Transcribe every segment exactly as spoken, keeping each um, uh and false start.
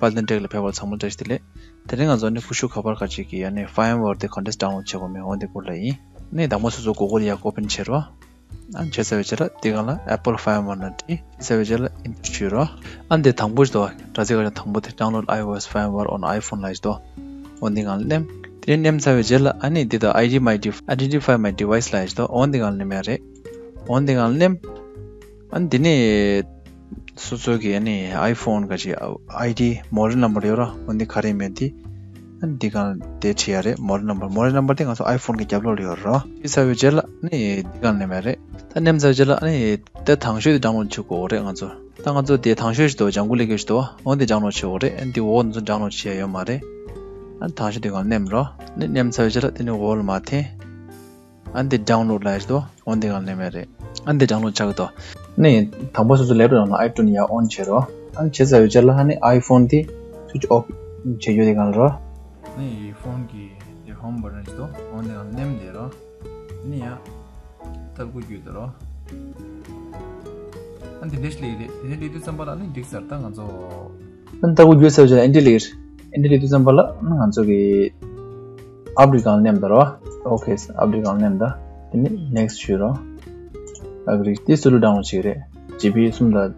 དཔལ་ལྡན་བཀྲས་ལ་ཕེབས་པར་ཚང་མ་བཀྲ་ཤིས་བདེ་ལེགས། དེ་རིང་ང་ཚོ་ནི་ཀུ་ཤུ་ཁ་པར་ཁ་ཅིག་གི་ཡ་ནི་ཕའེམ་ཝར་དེ་ག་འདྲས་ཌའོན་ལོཌ་བྱེད་དགོས་མིན་འོ་འདི་སྐོར་ལ་ཡིན། ནི་དང་པོ་སོ་སོ་གུ་གལ་ཡ་ཀོ་པན་བྱེད་རོགས། ཨ་བྱས་ཚར་བའི་རྗེས་ལ་འདི་སྒང་ལ་ཨེ་པལ་ཕའེམ་ཝར་ནང་བྲིས། བྱས་ཚར་བའི་རྗེས་ལ་ཨེན་ཊར་བྱོས་རོགས། ཨ་འདི་དང་པོ་ཞིག་འདུག་དྲ་ཚིགས་ཁ་ཤས་དང་པོ་དེ་download iOS firmware on iPhone ལབ་ཞིག་འདུག་འོ་འདི་སྒང་ལ་མནན། དེ་ནས་མནན་ཚར་བའི་རྗེས་ལ་ཨ་ནི་འདི་དང་ID my dev- identify my device ལབ་ཞིག་འདུག་འོ་འདི་སྒང་ལ་མནན་ཡ་རེད། འོ་འདི་སྒང་ལ་མནན། ཨ་ནི་འདི་ནས་སོ་སོ་གི་ཨ་ནི་ཨའི་ཕོན་ག་ཅིག་ཨའི་ཌི་མོ་ཌེལ་ནམ་བར་ཡོད་ར། འོ་འདི་ག་རེ་མེད་འདི། ཨ་ནི་འདི་སྒང་དེ་བྲིས་ཡ་རེད། མོ་ཌེལ་ནམ་བར་མོ་ཌེལ་ནམ་བར་དེ་ང་ཚོ་ཨའི་ཕོན་གི་རྒྱབ་ལོགས་ལ་ཡོད་ར། བྲིས་ཚར་བའི་རྗེས་ལ་ཨ་ནི་འདི་སྒང་ནས་མེད་རེད། ད་མནན་ཚར་བའི་རྗེས་ལ་ཨ་ནི་དེ་དང་ཤོས་དེ་ཌའོན་ལོཌ་བྱེད་དགོས་རེད་ང་ཚོ། ད་ང་ཚོ་དེ་དང་ཤོས་ཞིག་འདུག་ལྗང་གུ་ལེབ་ཀྱི་ཞིག་འདུག་འོ་འདི་ཌའོན་ལོཌ་བྱེད་དགོས་རེད། ཨ་ནི་འདི་འོག་ང་ཚོ་ཌའོན་ལོཌ་བྱེད་ཡ་ཡོད་མ་རེད། ཨ་ནི་དང་ཤོས་དེ་སྒང་མནན་ར། ཨ་ནི་མནན་ཚར་བའི་རྗེས་ལ་དེ་ནི་འོག་ལ་མར་འཐེན། ཨ་ནི་འདི་ཌའོན་ལོཌ་ལབ་ཡ་ཞིག་འདུག་འོ་འདི་སྒང་ལ་མནན་ཡ་རེད། ཨ་ནི་འདི་ཌའོན་ལོཌ་ཆགས་ཀྱི་འདུག་ནི་དང་པོ་སོ་སོ་ལེབ་ཊོབ་ནང་ལ་ཨའི་ཊུན་ཡར་ཨོན་བྱེད་རོགས། ཨ་ནི་བྱས་ཚར་བའི་རྗེས་ལ་ཨ་ནི་ཨའི་ཕོན་འདི་སུའིཆ་ཨོཕ་བྱེད་རྒྱུ་དེ་སྒང་ལ་རོགས། ནི་ཕོན་གྱི་དེ་ཧོམ་བ་ཊན་ཞིག་འདུག་འོ་འདི་སྒང་ལ་མནན་བསྡད་རོགས། ནི་ཡ་སྟབས་གུ་བརྒྱུད་དེ་རོགས། ཨ་ནི་དེ་འདྲ་ཞིག་སླེབས་ཀྱི་རེད། དེ་འདྲ་སླེབས་དུས་ཙམ་པ་ལ་ནི་འགྲིག་ཚར། ད་ང་ཚོ་ཨ་ནི་ལྟ་བུ་བརྒྱུད་ཚར་བྱས་ཨེན་ཊི་ལེགས། ཨེན་ཊི་ལེགས་དུས་ཙམ་པ་ལ་ང་ཚོ་གི་ཨབ་ཌེཊ་སྒང་མནན་དང་རོ། ཨོ་ཁེ། ཨབ་ཌེཊ་སྒང་མནན་དང་། དེ་ནས་ནེག་སི་ཊི་ཞུ་རོ། ཨེག་རི། དེ་སུ་ལུ་ཌའོན་ལོཌ་བྱེད་ཀྱི་རེད། ཇི་བི་གསུམ་དང་།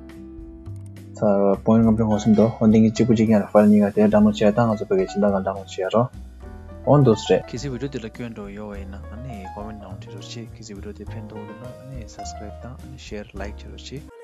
ས་པོ་ཡིན་ཊི་ལྔ་བཅུ་ང་གསུམ་དང་། འོ་འདི་གི་གཅིག་པུ་གཅིག་རྐྱང་རེད། ཕའིལ་གཉིས་ཀ་དེ་ཌའོན་ལོཌ་བྱེད་ཡ་ད་ང་ཚོ་བོད་སྐད་སྦྱིན་བདག་སྒང་ཌའོན་ལོཌ་བྱེད་ཡ་རོ། འོ་འདུག་སེ་རེད། གལ་སྲིད་བི་ཌིའོ་འདི་ལ་སྐྱོན་འདྲ་ཡོད་པ་ཡིན་ན་ཨ་ནི་ཀོ་མེན་ཊི་ནང་བྲིས་རོགས་བྱེད། གལ་སྲིད་བི་ཌིའོ་འདི་ཕན་ཐོགས་འདུག་ན་ཨ་ནི་སབ་སི་ཀ་རེབ་དང་ཨ་ནི་ཤེར་ལའིཀ་བྱེད་རོགས་བྱེད།